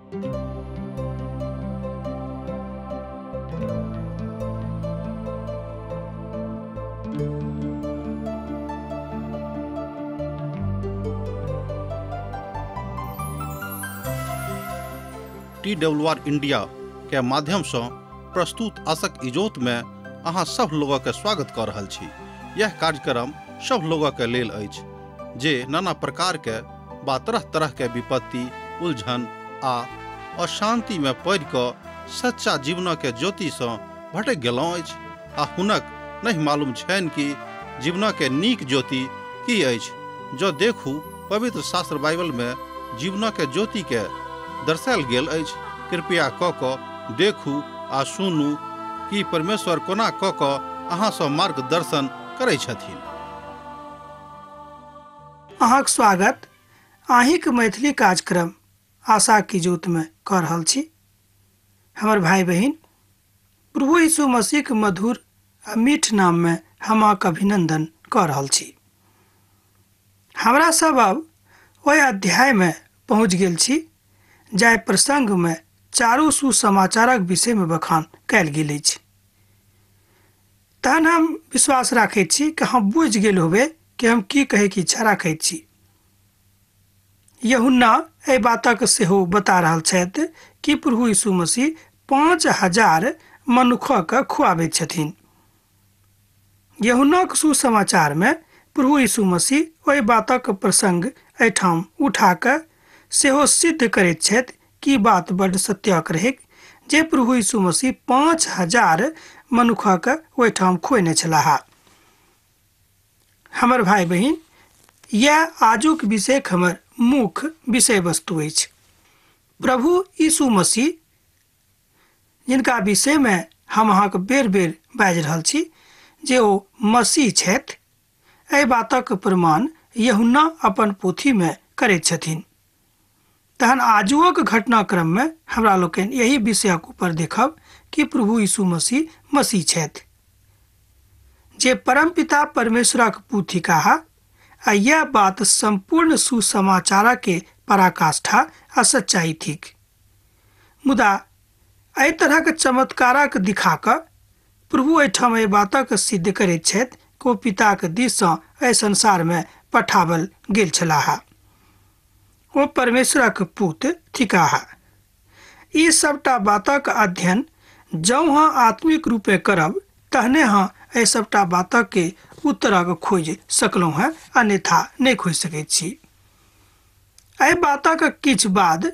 TWR India के माध्यम से प्रस्तुत आशक इजोत में अहाँ सब लोगों के स्वागत कर रहल छी। यह कार्यक्रम सब लोगों के लेल अछि जे नाना प्रकार के बा तरह तरह के विपत्ति, उलझन आ अशांति में पड़ि कऽ सच्चा जीवन के ज्योति से भटक गेलहुँ अछि आ हुनक नहीं मालूम छनि कि जीवन के नीक ज्योति की अछि। जो देखू पवित्र शास्त्र बाइबल में जीवन के ज्योति के दर्शायल गेल अछि। कृपया कऽ कऽ देखू आ सुनू कि परमेश्वर कोना कऽ कऽ अहाँ सँ मार्गदर्शन करै छथिन। अहाँक स्वागत अहीँक मैथिली कार्यक्रम आशा की ज्योत में कऽ रहल छी। हमर भाई बहिन, प्रभु यीशु मसीह के मधुर आ मीठ नाम में हम अहाँके अभिनंदन कऽ रहल छी। हमरा सब अब ओहि अध्याय में पहुँच गेल छी जाहि प्रसंग में चारू सुसमाचारक विषय में बखान कयल गेल अछि। तहन हम विश्वास राखैत छी कि हम बुझि गेल होबे कि हम की कहैके इच्छा राखैत छी। यूहन्ना एहि बातक सेहो बता रहल छथि कि प्रभु यीशु मसीह 5000 मनुखके खुआबैत छथिन। यूहन्नाक सुसमाचार में प्रभु यीशु मसीह ओहि बातक प्रसंग एहिठाम उठा कऽ सेहो सिद्ध करैत छथि कि बात बड्ड सत्यक रहैक जे प्रभु यीशु मसीह 5000 मनुखके ओहिठाम खुएने छलाह। हमर भाई बहिन, यह आजुक विषय हमर मुख्य विषय वस्तु अछि। प्रभु यीशु मसीह जिनका विषय में हम अहाँके बेर बेर बाजि रहल छी जे ओ मसीह छथि, एहि बातक प्रमाण यूहन्ना अपन पोथी में करैत छथिन। तहन आजुओक घटनाक्रम में हमरा लोकनि यही विषयक ऊपर देखब कि प्रभु यीशु मसीह मसीह छथि जे परमपिता परमेश्वरक पुत्र थिकाह आ यह बात संपूर्ण सुसमाचार के पराकाष्ठा आ सच्चाई थिक। मुदा एहि तरहक चमत्कारक दिखा कऽ प्रभु एहिठाम एहि बातक सिद्ध करैत छथि कि ओ पिताक दिससँ एहि संसार में पठावल गेल छलाह, ओ परमेश्वरक पुत्र थिकाह। ई सबटा बातक अध्ययन जौं अहाँ आत्मिक रूपे करब तहने अहाँ एहि सबटा बातक के उत्तरक खोजि सकलहुँ हेँ, अन्यथा नहि खोजि सकैत छी। एहि बातक किछु बाद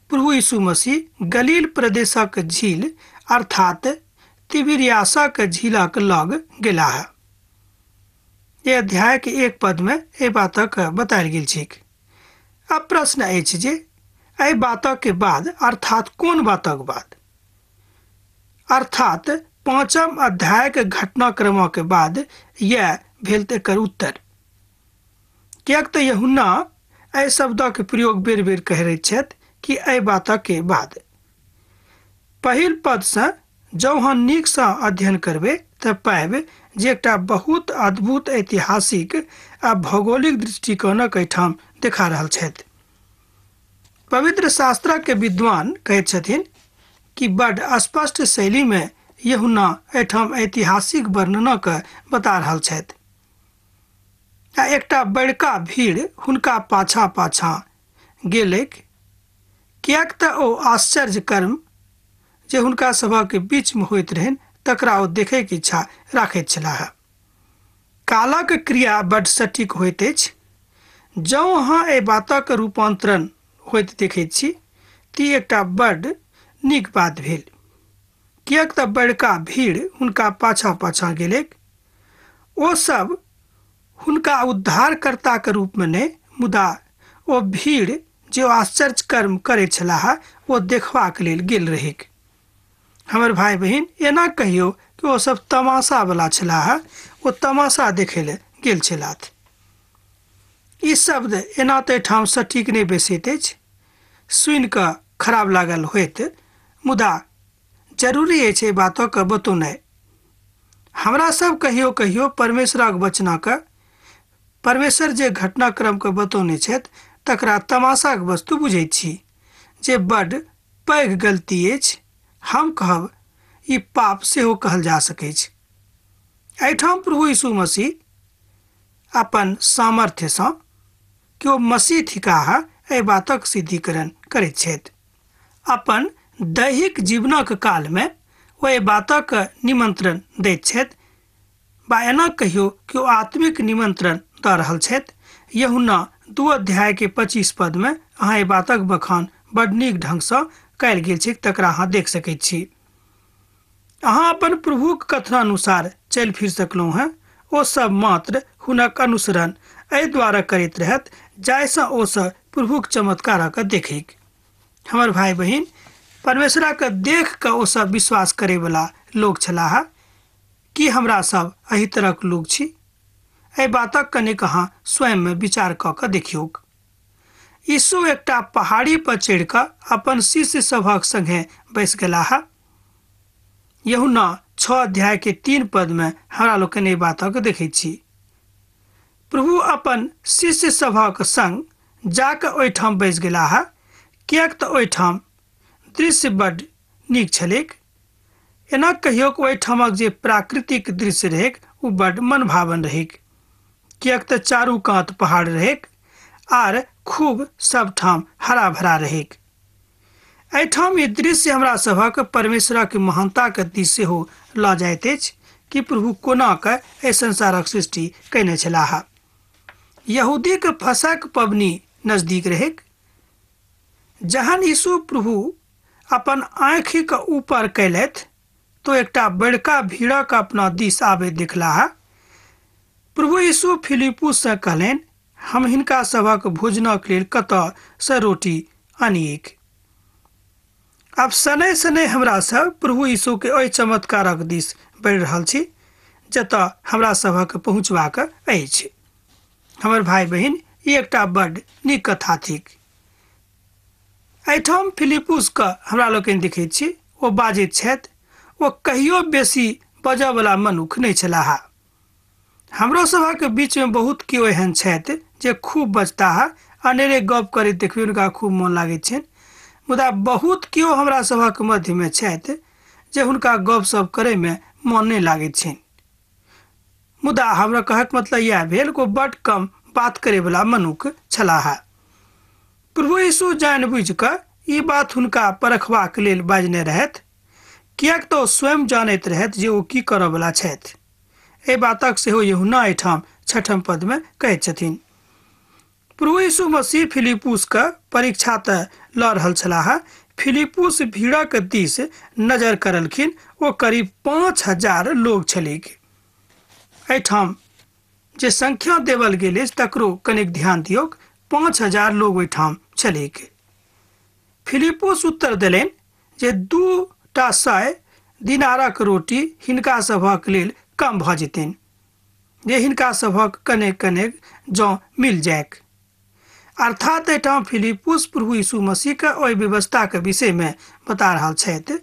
प्रभु यीशु मसीह गलील प्रदेशक झील अर्थात तिबिरियासक झीलक लग गेलाह। एहि अध्याय के एक पद में एहि बातक बतायल गेल छैक। अब प्रश्न अछि जे एहि बातक के बाद अर्थात कोन बातक बाद, अर्थात 5 अध्याय के घटनाक्रम के बाद यह भेल एकर उत्तर। किएक तऽ यूहन्ना एहि शब्दक प्रयोग बेर बेर कहैत छथि कि एहि बातक के बाद। पहिल पदसँ जँ अहाँ नीकसँ अध्ययन करबै तऽ पायब जे एकटा बहुत अद्भुत ऐतिहासिक आ भौगोलिक दृष्टिकोणक एहिठाम देखा रहल छथि। पवित्र शास्त्र के विद्वान कहैत छथिन कि बड स्पष्ट शैली में यूहन्ना एहिठाम ऐतिहासिक वर्णनक बता रहल छथि आ एकटा बड़का भीड़ हुनका पाछा पाछा गेलैक, किएक तऽ ओ आश्चर्य कर्म जे हुनका सभक बीच में होइत रहनि तकरा ओ देखैके इच्छा राखैत छलाह। कालक क्रिया बड सटीक होइत अछि। जँ अहाँ एहि बातक रूपांतरण होइत देखैत छी तऽ एकटा बड नीक बात भेल, किएक तऽ बड़का भीड़ हुनका पाछा पाछा गेलैक। ओ सब हुनका उद्धारकर्ताके रूपमे नहि, मुदा ओ भीड़ जे आश्चर्य कर्म करैत छलाह ओ देखबाक लेल गेल रहैक। हमर भाई बहिन, एना कहियो कि ओ सब तमाशा वाला छलाह, ओ तमाशा देखै लए गेल छलाह। ई शब्द एना तऽ एहिठाम सटीक नहि बैसैत अछि, सुनि कऽ खराब लागल होइत, मुदा जरूरी अछि एहि बातके बतौनाइ। हमरा सब कहियो कहियो परमेश्वरक वचनके, परमेश्वर जे घटनाक्रमके बतौने छथि तकरा तमाशाक वस्तु बुझैत छी, जे बड पैघ गलती अछि। हम कहब ई पाप सेहो कहल जा सकैछ। एहिठाम प्रभु यीशु मसीह अपन सामर्थ्यसँ कि ओ मसीह थिकाह एहि बातक सिद्धीकरण करैत छथि। अपन दैहिक जीवनक कालमे ओ एहि बातक निमंत्रण दैत छथि, बा एना कहियो कि ओ आत्मिक निमंत्रण दऽ रहल छथि। यूहन्ना 2 अध्याय के 25 पद में अहाँ एहि बातक बखान बड नीक ढंगसँ कयल गेल छै, तकरा अहाँ देख सकैत छी। अहाँ अपन प्रभुक कथनानुसार चलि फिर सकलहुँ हेँ। ओ सब मात्र हुनक अनुसरण एहि द्वारा करैत रहत जाहिसँ ओ सब प्रभुक चमत्कारक देखैक। हमर भाई बहिन, परमेश्वरके देख कऽ ओ सब विश्वास करैवला लोक छलाह। कि हमरा सब एहि तरहक लोक छी? एहि बातक कनेक अहाँ स्वयंमे विचार कऽ कऽ देखियौक। यीशु एकटा पहाड़ी पर चढ़ि कऽ अपन शिष्य सभक संगे बैस गेलाह। यूहन्ना 6 अध्याय के 3 पद में हमरा लोकनि एहि बातक देखैत छी। प्रभु अपन शिष्य सभक संग जाकऽ ओहिठाम बैस गेलाह, किएक तऽ ओहिठाम दृश्य बड नीक छलैक। एना कहियोक ओहिठामक जे प्राकृतिक दृश्य रहैक ओ बड मनभावन रहैक, किएक तऽ चारू कात पहाड़ रहैक आर खूब सबठाम हरा भरा रहैक। एहिठाम ई दृश्य हमरा सभक परमेश्वरक महानताक दिस सेहो लऽ जाइत अछि कि प्रभु कोना कऽ एहि संसारक सृष्टि कयने छलाह। यहूदीक फसहक पबनी नजदीक रहैक। जहन यीशु प्रभु अपन आँखिके ऊपर कयलथि तो एकटा बड़का भीड़क अपना दिस आबैत देखलाह। प्रभु यीशु फिलिपुससँ कहलनि, हम हिनका सभक भोजनक लेल कतऽ सँ रोटी आनिएक? आब शनै शनै हमरा सब प्रभु यीशुके ओहि चमत्कारक दिस बढ़ि रहल छी जतऽ हमरा सभक पहुँचबाक अछि। हमर भाई बहिन, ई एकटा बड नीक कथा थिक। एहिठाम फिलिपुसके हमरा लोकनि देखैत छी, ओ बाजैत छथि। ओ कहियो बेसी बजऽवला मनुख नहि छलाह। हमरो सभक बीचमे बहुत केओ एहन छथि जे खूब बजताह, अनेरे गप करैत देखबै हुनका खूब मोन लागैत छनि। मुदा बहुत केओ हमरा सभक मध्यमे छथि जे हुनका गपशप करैमे मोन नहि लागैत छनि। मुदा हमरा कहक मतलब इएह भेल कि ओ बड कम बात करैवला मनुख छलाह। प्रभु यीशु जानि बुझि कऽ ई बात हुनका परखबाक लेल बाजने रहथि, किएक तऽ ओ स्वयं जानैत रहथि जे ओ की करऽवला छथि। एहि बातक सेहो यूहन्ना एहिठाम 6 पदमे कहैत छथिन। प्रभु यीशु मसीह फिलिपुसके परीक्षा तऽ लऽ रहल छलाह। फिलिपुस भीड़क दिस नजर करलखिन। ओ करीब 5000 लोग छलैक। एहिठाम जे संख्या देवल गेल अछि तकरो कनेक ध्यान दियौक। 5000 लोग ओहिठाम छलैक। फिलिपुस उत्तर देलनि जे 200 दिनारक रोटी हिनका सभक लेल कम भऽ जेतनि, जे हिनका सभक कनेक कनेक जँ मिल जायक। अर्थात एहिठाम फिलिपुस प्रभु यीशु मसीहके ओहि व्यवस्थाके विषयमे बता रहल छथि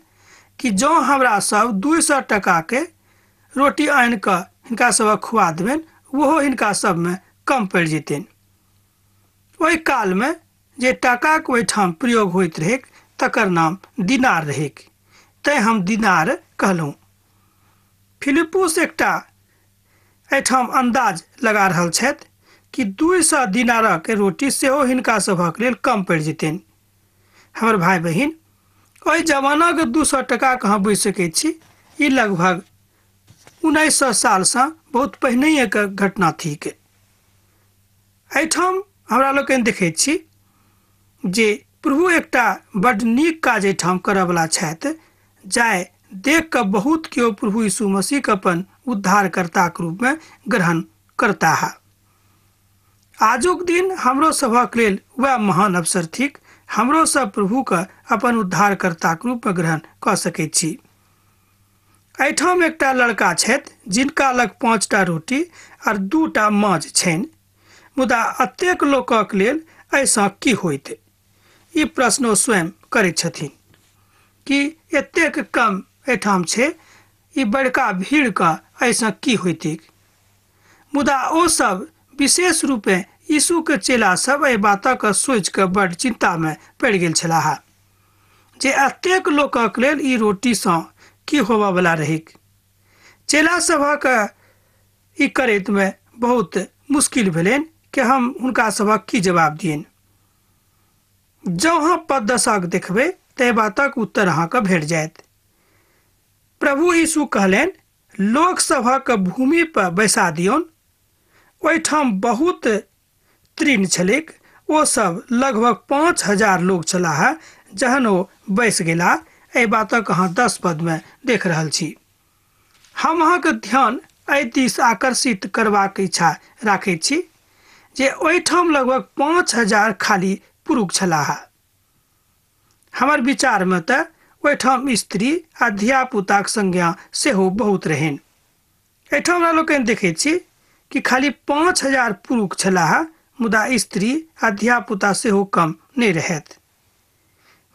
कि जँ हमरा सब 200 टकाके रोटी आनि कऽ हिनका सभक खुआ देबनि, ओहो हिनका सबमे कम पड़ि जेतनि। ओहि कालमे जे टाकाके ओहिठाम प्रयोग होइत रहैक तकर नाम दिनार रहैक, तैँ हम दिनार कहलहुँ। फिलिपुस एकटा एहिठाम अन्दाज लगा रहल छथि कि 200 दिनारक रोटी सेहो हिनका सभक लेल कम पड़ि जेतनि। हमर भाई बहिन, ओहि जमानाके 200 टकाके अहाँ बुझि सकै छी। ई लगभग 1900 सालसँ बहुत पहिनहिएके घटना थिक। एहिठाम हमरा लोकनि देखैत छी जे प्रभु एकटा बड नीक काज एहिठाम करऽवला छथि, जाय देख कऽ बहुत केओ प्रभु यीशु मसीहके अपन उद्धारकर्ताके रूपमे ग्रहण करताह। आजुक दिन हमरो सभक लेल वएह महान अवसर थिक। हमरो सब प्रभुके अपन उद्धारकर्ताके रूपमे ग्रहण कऽ सकैत छी। एहिठाम एकटा लड़का छथि जिनका लग 5टा रोटी आर 2टा माछ छनि, मुदा अतेक लोकक लेल एहिसँ की होइत? ई प्रश्न ओ स्वयं करैत छथिन कि एतेक कम एहिठाम छै, ई बड़का भीड़के एहिसँ की होइतैक? मुदा ओ सब विशेष रूपे यीशुके चेला सब एहि बातक सोचि कऽ बड चिन्तामे पड़ि गेल छलाह। जे एतेक लोकक लेल ई रोटीसँ की होबयवला रहैक। चेला सभक ई करैतमे बहुत मुश्किल भेलनि कि हम हुनका सभक की जवाब दियनि। जँ अहाँ पद 10 देखबै तऽ बातक उत्तर अहाँके भेट जायत। प्रभु यीशु कहलनि, लोक सभक भूमि पर बैसा दियौन। ओहिठाम बहुत तृण छलैक। ओ सब लगभग 5000 लोग छलाह। जहन ओ बैस गेला, एहि बातक अहाँ 10 पद में देख रहल छी। हम अहाँके ध्यान एहि दिस आकर्षित करबाक इच्छा राखैत छी जे ओहिठाम लगभग 5000 खाली पुरुष छलाह। हमर विचारमे तऽ ओहिठाम स्त्री आ धियापुताक संख्या सेहो बहुत रहनि। एहिठाम हमरा लोकनि देखैत छी कि खाली 5000 पुरुष छलाह, मुदा स्त्री आ धियापुता सेहो कम नहि रहत।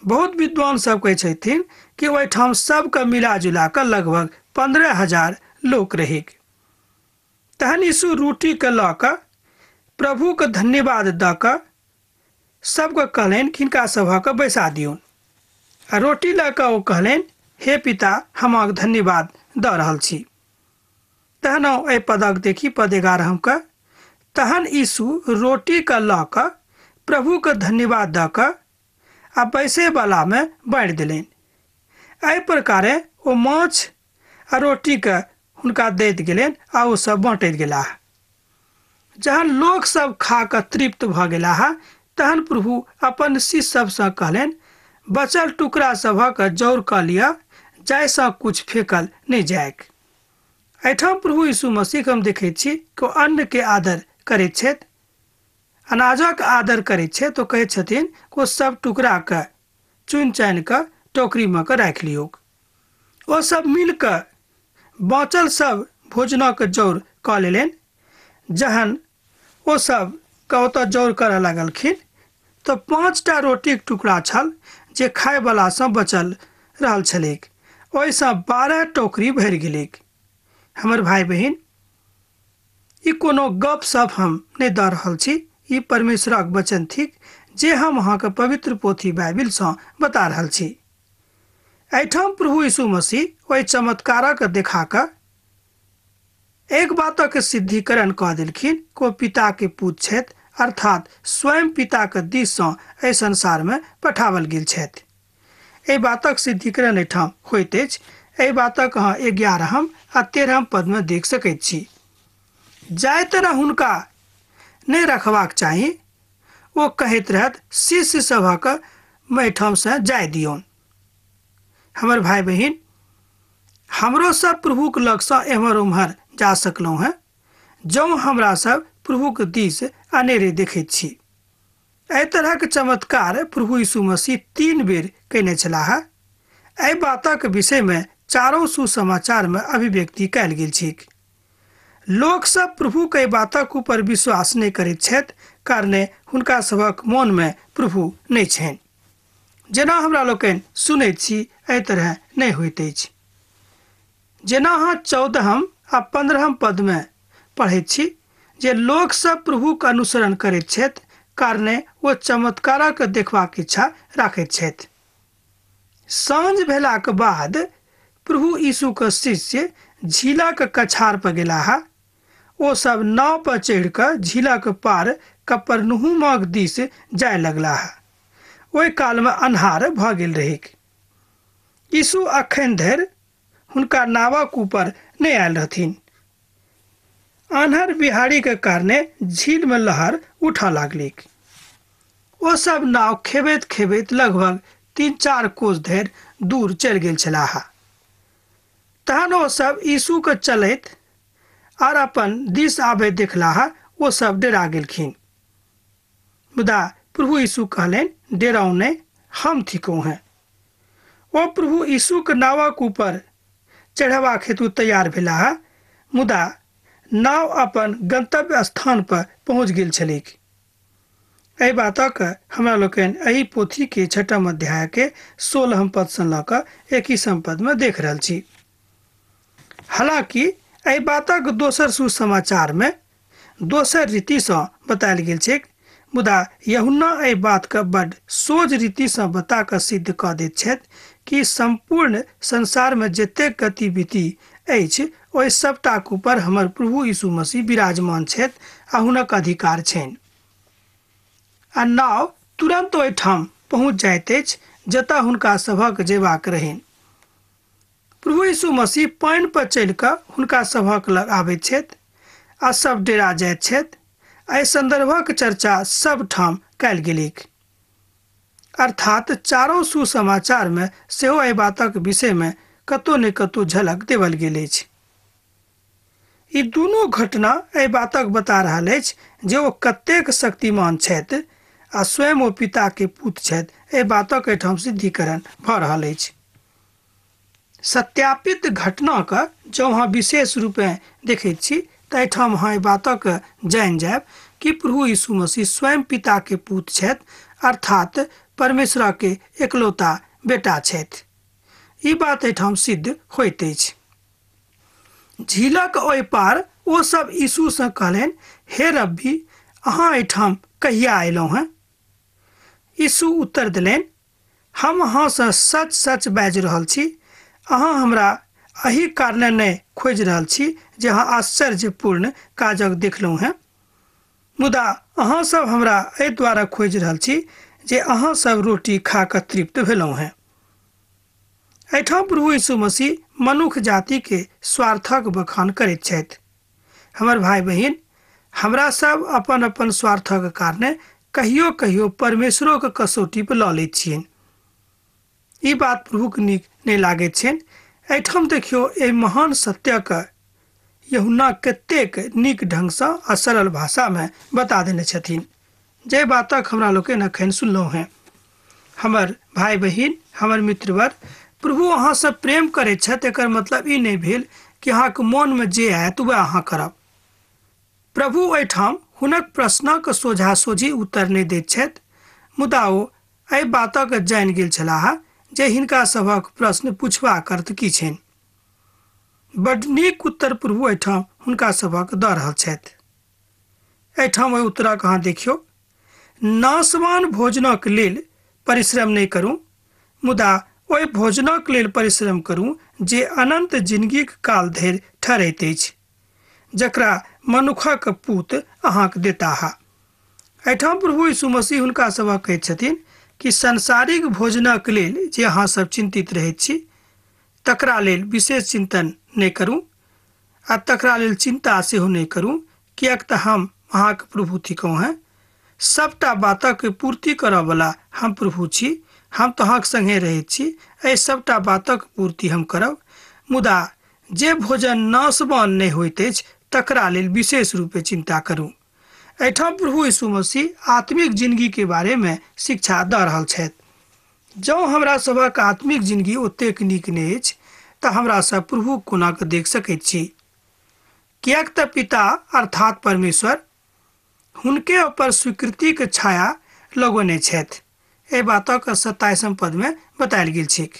बहुत विद्वान सब कहै छथिन कि ओहिठाम सबके मिला जुला कऽ लगभग 15,000 लोक रहैक। तहन यीशु रोटीके लऽ कऽ प्रभुके धन्यवाद दऽ कऽ सबके कहलनि कि हिनका सभके बैसा दियौन। आ रोटी लऽ कऽ ओ कहलनि, हे पिता, हम अहाँके धन्यवाद दऽ रहल छी। तहन एहि पदक देखी पद 11 के, तहन यीशु रोटीके लऽ कऽ प्रभुके धन्यवाद दऽ कऽ आ बैसैवलामे बाँटि देलनि। एहि प्रकारे ओ माछ आ रोटीके हुनका दैत गेलनि आ ओ सब बाँटैत गेलाह। जहन लोक सब खा कऽ तृप्त भऽ गेलाह तहन प्रभु अपन शिष्य सबसँ कहलनि, बचल टुकड़ा सभक जौर कऽ लिअ, जाहिसँ कुछ फेकल नहि जायक। एहिठाम प्रभु यीशु मसीह हम देखैत छी कि ओ अन्न के आदर करैत छथि, अनाजक आदर करैत छथि। तो कहैत छथिन कि ओ सब टुकड़ा के चुनि चानि कऽ टोकरी में कऽ राखि लियौक। ओ सब मिल कऽ बाँचल सब भोजनक जौर कऽ लेलनि। जहन ओ सब के ओतऽ जौर करऽ लगलखिन तऽ 5टा रोटीके टुकड़ा छल जे खायवलासँ बचल रहल छलैक, ओहिसँ 12 टोकरी भरि गेलैक। हमर भाई बहिन, ई कोनो गप सप हम नहि दऽ रहल छी, ई परमेश्वरक वचन थिक जे हम अहाँके पवित्र पोथी बाइबिलसँ बता रहल छी। एहिठाम प्रभु यीशु मसीह ओहि चमत्कारक देखा कऽ एक बातक सिद्धिकरण कऽ देलखिन कि ओ पिताके पुत्र छथि, अर्थात स्वयं पिताके दिससँ एहि संसारमे पठाओल गेल छथि। एहि बातक सिद्धिकरण एहिठाम होइत अछि। एहि बातक अहाँ 11 आ 13 पदमे देख सकैत छी। जाहि तरह हुनका नहि रखबाक चाही, ओ कहैत रहत, शिष्य सभक एहिठामसँ जाय दियौन। हमर भाई बहिन, हमरो सब प्रभुक लगसँ एम्हर ओम्हर जा सकलहुँ हेँ जँ हमरा सब प्रभुक दिस अनेरे देखैत छी। एहि तरहक चमत्कार प्रभु यीशु मसीह 3 बेर कयने छलाह। एहि बातक विषयमे चारो सुसमाचारमे अभिव्यक्ति कयल गेल छैक। लोक सब प्रभु के बातक ऊपर विश्वास नहि करैत छथि, कारणे हुनका सभक मोनमे प्रभु नहि छनि। जेना हमरा लोकनि सुनैत छी एहि तरह नहि होइत अछि। जेना अहाँ 14 आ 15 पदमे पढ़ैत छी जे लोक सब प्रभुक अनुसरण करैत छथि, कारणे ओ चमत्कारक देखबाक इच्छा राखैत छथि। साँझ भेलाक बाद प्रभु यीशुक शिष्य झीलक कछार पर गेलाह। ओ सब नाव पर चढ़ि कऽ झीलक पार कपरनहुमक दिस जाय लगलाह। ओहि कालमे अन्हार भऽ गेल रहैक। यीशु अखन धरि हुनका नावक ऊपर नहि आयल रहथिन। अन्हर बिहारी के कारणे झील में लहर उठऽ लागलैक। ओ सब नाव खेबैत खेबैत लगभग 3-4 कोस धरि दूर चलि गेल छलाह। तहन ओ सब यीशु के चलैत और अपन दिस आबैत देखलाह। ओ सब डेरा गेलखिन। मुदा प्रभु यीशु कहलनि, डेराउ नहि, हम थिकहुँ हैं। ओ प्रभु यीशु के नावक ऊपर चढ़ेबाक हेतु तैयार भेलाह, मुदा नाव अपन गंतव्य स्थान पर पहुँच गेल छलैक। एहि बातक हमरा लोकनि एहि पोथी के 6 अध्याय के 16 पद सँ लऽ कऽ 21 पद में देख रहल छी। हालांकि एहि बातक दोसर सुसमाचार में दोसर रीति सँ बतायल गेल छैक, मुदा यूहन्ना एहि बातके बड सोझ रीतिसँ बता कऽ सिद्ध कऽ दैत छथि कि सम्पूर्ण संसारमे जतेक गतिविधि अछि ओहि सबटाक ऊपर हमर प्रभु यीशु मसीह विराजमान छथि आ हुनक अधिकार छनि। आ नाव तुरन्त ओहिठाम पहुँच जाइत अछि जतऽ हुनका सभक जेबाक रहनि। प्रभु यीशु मसीह पानि पर चलि कऽ हुनका सभक लग आबैत छथि आ सब डेरा जाइत छथि। एहि संदर्भक चर्चा सब ठाम कयल गेलैक, अर्थात चारो सुसमाचार मे सेहो एहि बातक विषय मे कतौ ने कतौ झलक देवल गेल अछि। ई दुनू घटना एहि बातक बता रहल अछि जे ओ कतेक शक्तिमान छथि आ स्वयं ओ पिता के पुत छथि। एहि बातक एहिठाम सिद्धिकरण भऽ रहल अछि। सत्यापित घटनाके जँ अहाँ विशेष रूपेँ देखैत छी तऽ एहिठाम अहाँ एहि बातक जानि जायब कि प्रभु यीशु मसीह स्वयं पिता के पुत छथि, अर्थात परमेश्वर के एकलौता बेटा छथि। ई बात एहिठाम सिद्ध होइत अछि। झीलक ओहि पार ओ सब यीशु सँ कहलनि, हे रब्बी, अहाँ एहिठाम कहिया अयलहुँ हेँ? यीशु उत्तर देलनि, हम अहाँसँ सच सच बाजि रहल छी, अहाँ हमरा एहि कारणे नहि खोजि रहल छी जे अहाँ आश्चर्यपूर्ण काजक देखलहुँ हेँ, मुदा अहाँ सब हमरा एहि द्वारा खोजि रहल छी जे अहाँ सब रोटी खा कऽ तृप्त भेलहुँ हेँ। एहिठाम प्रभु यीशु मसीह मनुख जाति के स्वार्थक बखान करैत छथि। हमर भाई बहिन, हमरा सब अपन अपन स्वार्थक कारणे कहियो कहियो परमेश्वरों के कसौटी पर लऽ लैत छियनि। ई बात प्रभुक नीक नहि लागैत छनि। एहिठाम देखियौ एहि महान सत्यके यूहन्ना कतेक नीक ढंगसँ आ सरल भाषामे बता देने छथिन, जे बातक हमरा लोकनि एखन सुनलहुँ हेँ। हमर भाई बहिन, हमर मित्रवर, प्रभु अहाँसँ प्रेम करैत छथि, एकर मतलब ई नहि भेल कि अहाँके मोनमे जे आयत वएह अहाँ करब। प्रभु एहिठाम हुनक प्रश्नक सोझा सोझी उत्तर नहि दैत छथि, मुदा ओ एहि बातक जानि गेल छलाह जे हिनका सभक प्रश्न पूछबाक अर्थ की छनि। बड नीक उत्तर प्रभु एहिठाम हुनका सभक दऽ रहल छथि। एहिठाम ओहि उत्तरक अहाँ देखियौ, नाशवान भोजनक लेल परिश्रम नहि करू, मुदा ओहि भोजनक लेल परिश्रम करू जे अनंत जिंदगीक काल धरि ठहरैत अछि, जकरा मनुखक पूत अहाँक देताह। एहिठाम प्रभु यीशु मसीह हुनका सभक कहैत छथिन कि सांसारिक भोजनक लेल जे अहाँ सब चिन्तित रहैत छी तकरा लेल विशेष चिंतन नहि करू आ तकरा लेल चिंता सेहो नहि करू, किएक तऽ हम अहाँके प्रभु थिकहुँ हेँ। सबटा बातक पूर्ति करऽवला हम प्रभु छी, हम तऽ अहाँके संगे रहैत छी, एहि सबटा बातक पूर्ति हम करब। मुदा जे भोजन नाशवान नहि होइत अछि तकरा लेल विशेष रूपे चिंता करू। एहिठाम प्रभु यीशु मसीह आत्मिक जिंदगी के बारे में शिक्षा दऽ रहल छथि। जँ हमरा सभक आत्मिक जिंदगी ओतेक नीक नहि अछि तऽ हमरा सब प्रभु कोना कऽ देख सकैत छी? किएक तऽ पिता अर्थात परमेश्वर हुनके ऊपर स्वीकृतिक छाया लगौने छथि। एहि बातक 27 पद में बतायल गेल छैक।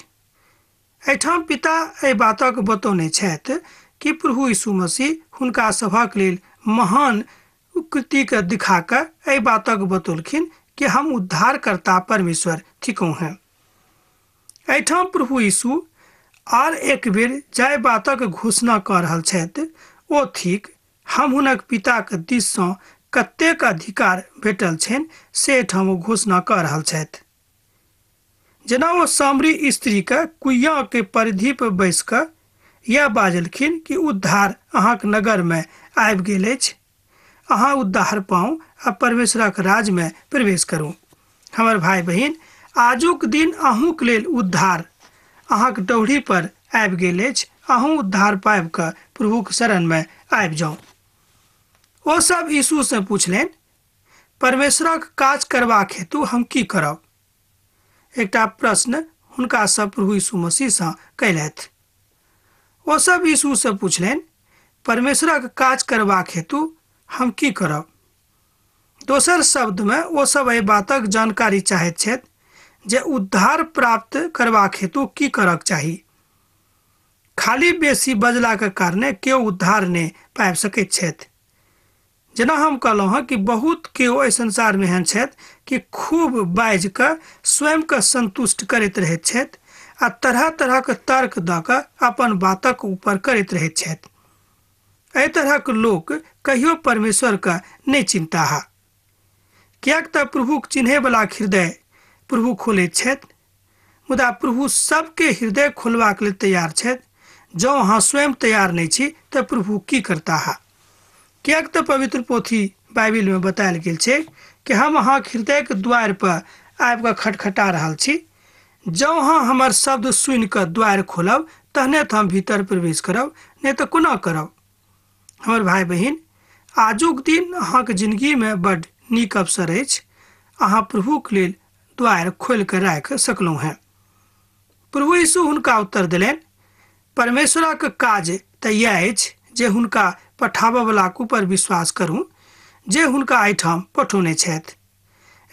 एहिठाम पिता एहि बातक बतौने छथि कि प्रभु यीशु मसीह हुनका सभक लेल महान कृतिके दिखा कऽ एहि बातक बतौलखिन कि हम उद्धारकर्ता परमेश्वर थिकहुँ हेँ। एहिठाम प्रभु यीशु आर एक बेर जाहि बातक घोषणा कऽ रहल छथि ओ थिक हम हुनक पिताक दिससँ कतेक अधिकार भेटल छनि से एहिठाम ओ घोषणा कऽ रहल छथि। जेना ओ सामरी स्त्रीके कुइयाँ के परिधि पर बैस कऽ यह बाजलखिन कि उद्धार अहाँक नगरमे आबि गेल अछि, अहाँ उद्धार पाउ आ परमेश्वरक राज्यमे प्रवेश करू। हमर भाई बहिन, आजुक दिन अहूँक लेल उद्धार अहाँक डौढ़ी पर आबि गेल अछि, अहूँ उद्धार पाबि कऽ प्रभुक शरणमे आबि जाउ। ओ सब यीशु से पूछलनि, परमेश्वरक काज करबाक हेतु हम की करब? एकटा प्रश्न हुनका सब प्रभु यीशु मसीहसँ कयलथि। ओ सब यीशु से पूछलनि, परमेश्वरक काज करबाक हेतु हम की करब? दोसर शब्दमे ओ सब एहि बातक जानकारी चाहैत छथि जे उद्धार प्राप्त करबाक हेतु की करक चाही। खाली बेसी बजलाक कारणे केओ उद्धार नहि पाबि सकैत छथि। जेना हम कहलहुँ हँ कि बहुत केओ एहि संसारमे एहन छथि कि खूब बाजि कऽ स्वयंके संतुष्ट करैत रहैत छथि आ तरह तरहक तर्क दऽ कऽ अपन बातक ऊपर करैत रहैत छथि। एहि तरहक लोक कहियो परमेश्वरके नहि चिन्हताह, किएक तऽ प्रभुक चिन्हैवलाक हृदय प्रभु खोलैत छथि, मुदा प्रभु सबके हृदय खोलबाक लेल तैयार छथि। जँ अहाँ स्वयं तैयार नहि छी तऽ प्रभु की करताह? किएक तऽ पवित्र पोथी बाइबिलमे बतायल गेल छै कि हम अहाँके हृदयके द्वारिपर आबिकऽ खटखटा रहल छी। जँ अहाँ हमर शब्द सुनिकऽ द्वारि खोलब तहने तऽ हम भीतर प्रवेश करब, नहि तऽ कोना करब? हमर भाय बहिन, आजुक दिन अहाँके जिन्दगीमे बड्ड नीक अवसर अछि। अहाँ प्रभुके लेल द्वारि खोलि कऽ राखि सकलहुँ हेँ। प्रभु यीशु हुनका उत्तर देलनि, परमेश्वरक काज तऽ इएह अछि जे हुनका पठाबयवलाक ऊपर विश्वास करू जे हुनका एहिठाम पठौने छथि।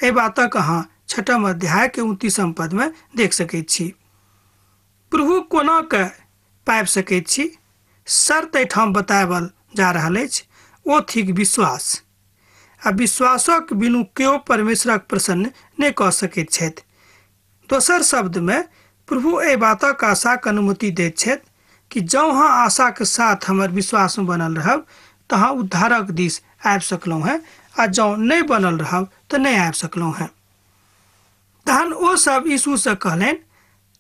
एहि बातक अहाँ 6 अध्याय के 29 पद में देख सकैत छी। प्रभु कोना के पाबि सकैत छी? शर्त एहिठाम बताओल जा रहल अछि, ओ थिक विश्वास। आ विश्वासक बिनु केओ परमेश्वरक प्रसन्न नहि कऽ सकैत छथि। दोसर शब्दमे प्रभु एहि बातक आशाक अनुमति दैत छथि कि जँ अहाँ आशाके साथ हमर विश्वासमे बनल रहब तऽ अहाँ उद्धारक दिस आबि सकलहुँ हेँ, आ जँ नहि बनल रहब तऽ नहि आबि सकलहुँ हेँ। तहन ओ सब यीशुसँ कहलनि,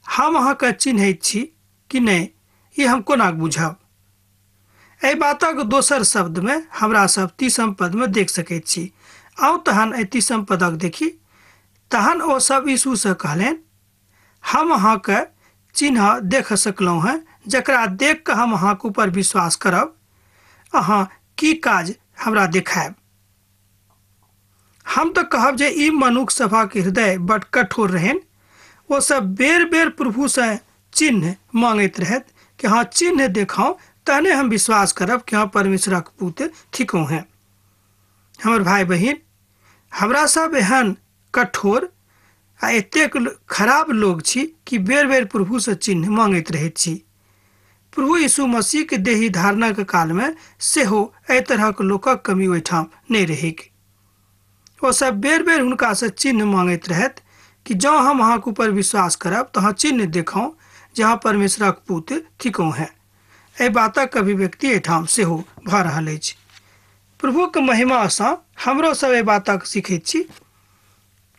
हम अहाँके चिन्हैत छी कि नहि, ई हम कोना बुझब? एहि बातक दोसर शब्दमे हमरा सब 30 पदमे देख सकैत छी। आउ तहन एहि 30 पदक देखी। तहन ओ सब यीशुसँ कहलनि, हम अहाँके चिन्ह देख सकलहुँ हेँ, जकरा देख कऽ हम अहाँके ऊपर विश्वास करब। अहाँ की काज हमरा देखायब? हम तऽ कहब जे ई मनुख सभक हृदय बड कठोर रहनि। ओ सब बेर बेर प्रभुसँ चिन्ह मांगैत रहथि कि हाँ चिन्ह देखाउ तहने हम विश्वास करब कि हाँ परमेश्वरक पुत्र थिकहुँ हेँ। हमर भाय बहिन, हमरा सब एहन कठोर आ एतेक खराब लोग छी कि बेर बेर प्रभुसँ चिन्ह मांगैत रहैत छी। प्रभु यीशु मसीह के देही धारणाक कालमे सेहो एहि तरहक लोकक कमी ओहिठाम नहि रहैक। ओ सब बेर बेर हुनकासँ चिन्ह मांगैत रहथि कि जँ हम अहाँके ऊपर विश्वास करब तऽ अहाँ चिन्ह देखाउ जे अहाँ परमेश्वरक पुत्र थिकहुँ हेँ। एहि बातक अभिव्यक्ति एहिठाम सेहो भऽ रहल अछि। प्रभुक महिमासँ हमरो सब एहि बातक सीखैत छी।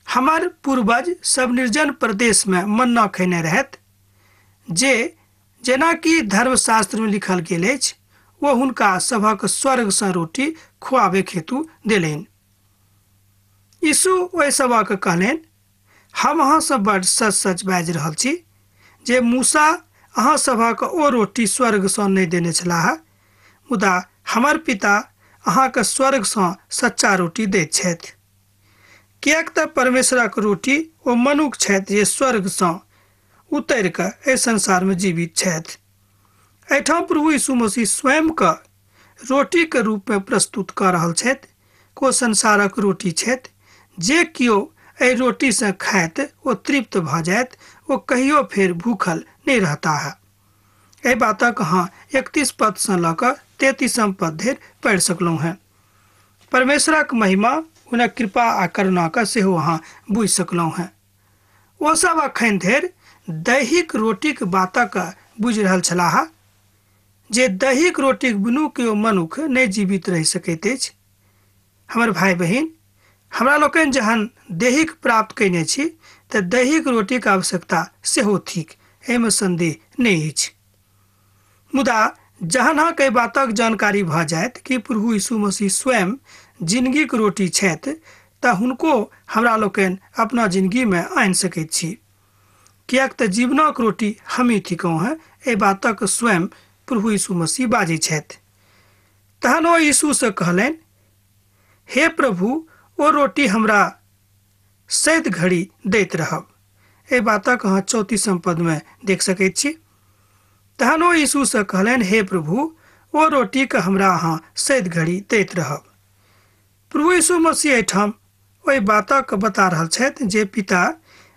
हमर पूर्वज सब निर्जन प्रदेशमे मन्ना खयने रहथि, जे जेनाकि धर्मशास्त्रमे लिखल गेल अछि, ओ हुनका सभक स्वर्गसँ रोटी खुआबैक हेतु देलनि। यीशु ओहि सभक कहलनि, हम अहाँसँ बड्ड सच सच बाजि रहल छी जे मूसा अहाँ सभक ओ रोटी स्वर्गसँ नहि देने छलाह, मुदा हमर पिता अहाँके स्वर्गसँ सच्चा रोटी दैत छथि। किएक तऽ परमेश्वरक रोटी ओ मनुख छथि जे स्वर्गसँ उतरि कऽ एहि संसारमे जीवित छथि। एहिठाम प्रभु यीशु मसीह स्वयंके रोटीके रूपमे प्रस्तुत कऽ रहल छथि। ओ संसारक रोटी छथि। जे केओ एहि रोटीसँ खायत ओ तृप्त भऽ जायत, ओ कहियो फेर भूखल नहि रहताह। एहि बातक अहाँ 31 पदसँ लऽ कऽ 33 पद धरि पढ़ि सकलहुँ हेँ। परमेश्वरक महिमा, हुनक कृपा आ करुणाके सेहो अहाँ बुझि सकलहुँ हेँ। ओ सब अखन धरि दैहिक रोटीक बातक बुझि रहल छलाह, जे दैहिक रोटीक बिनु केओ मनुख नहि जीवित रहि सकैत अछि। हमर भाय बहिन, हमरा लोकनि जहन दैहिक प्राप्त कयने छी तऽ दैहिक रोटीक आवश्यकता सेहो थिक, एहिमे संदेह नहि अछि। मुदा जहन अहाँके एहि बातक जानकारी भऽ जायत कि प्रभु यीशु मसीह स्वयं जिनगीक रोटी छथि, तऽ हुनको हमरा लोकनि अपना जिनगीमे आनि सकैत छी। किएक तऽ जीवनक रोटी हमही थिकहुँ हेँ, एहि बातक स्वयं प्रभु यीशु मसीह बाजै छथि। तहन ओ यीशुसँ कहलनि, हे प्रभु, ओ रोटी हमरा सैत घड़ी दैत रहब। एहि बातक अहाँ 34 पदमे देख सकैत छी। तहन ओ यीशुसँ कहलनि, हे प्रभु, ओ रोटीके हमरा अहाँ सैत घड़ी दैत रहब। प्रभु यीशु मसीह एहिठाम ओहि बातक बता रहल छथि जे पिता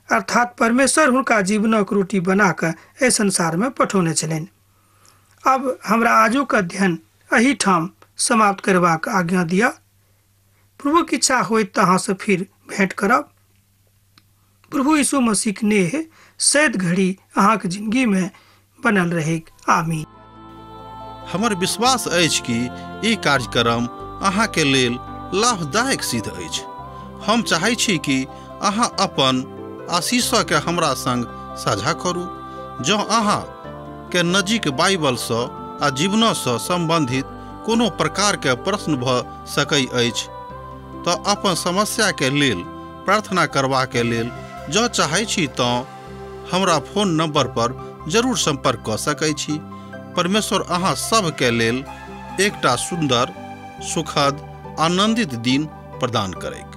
अर्थात परमेश्वर हुनका जीवनक रोटी बना कऽ एहि संसारमे पठौने छलनि। अब हमरा आजुक अध्ययन एहिठाम समाप्त करबाक आज्ञा दिअ। प्रभुक इच्छा होइत तऽ अहाँसँ फिर भेंट करब। प्रभु यीशु मसीह नेह सैद घड़ी अहाँके जिंदगी में बनल रहेक। आमीन। हमर विश्वास अछि कि ई कार्यक्रम अहाँके लेल लाभदायक सिद्ध अछि। हम चाहै छी कि अहाँ अपन आशीषके हमरा संग साझा करू। जँ अहाँ के नजीक बाइबलसँ आ जीवनसँ संबंधित कोनो प्रकारके प्रश्न भऽ सकै अछि तऽ अपन समस्याके लेल प्रार्थना करबाके लेल जँ चाहै छी तऽ हमरा फोन नंबर पर जरूर संपर्क कऽ सकै छी। परमेश्वर अहाँ सबके लेल एकटा सुंदर, सुखद, आनंदित दिन प्रदान करैक।